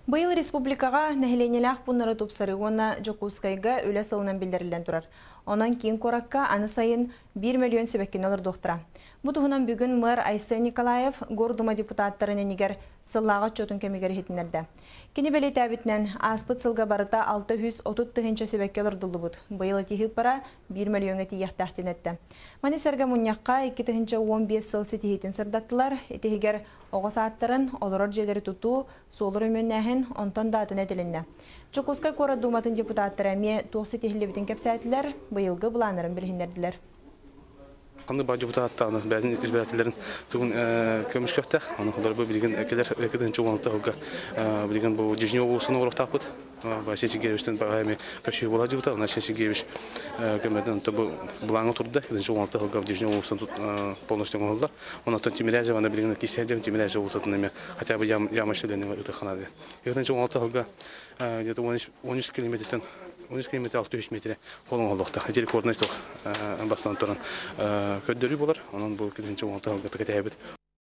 Быйыл республикаҕа нэһилиэнньэлээх пууннары тупсарыы уонна Дьокуускайга үлэ сылынан биллэриллэн турар. Онон киин куоракка аны сайын 1 мөлүйүөн сибэккини олордуохтара. Бу туһунан бүгүн мэр Айсен Николаев Гордума депутаттарын иннигэр сыллааҕы отчуотун кэмигэр иһитиннэрдэ. Кини бэлиэтээбитинэн, ааспыт сылга барыта 630 тыһыынча сибэкки олордуллубут. Быйыл ити бара 1 мөлүйүөҥҥэ тиийиэхтээх диэн эттэ. Маны сэргэ мунньахха 2015 сыл ситиһиитин сырдаттылар. Ити иһигэр оҕо саадтарын, олорор дьиэлэри тутуу, суолу өрөмүөннээһин, онтон да атын этилиннэ. Дьокуускай куорат Дууматын депутаттара эмиэ туох ситиһиллибитин кэпсээтилэр, быйылгы былааннарын билиһиннэрдилэр. Ханнык баар депутаттааны бэйэтин избирателлэрин тугун көмүскүөхтээх. Ону холобур билигин кэлэр 2016 сылга билигин бу Дежнев улуусын оҥоруохтаахпыт. Василий Сергеевичтэн баҕа эми көчүү буола дьыбыта. Василий Сергеевич көмөтүн бу былааҥҥа турда. 2016 сылга Дежнев улуусын полностью оҥоһуллар. Онтон Тимирязеваны билигин кисээдьэм Тимирязев улуусатын эми хотя бы ямочный үлэни ытыхханады. 2016 сылга где-то 13 километртен 13 километр 600 метр холон олохтох. Ити рекордный туох бастан туран көрдөрүү болар. Онон бу 2016 сылга кэтэһэбит.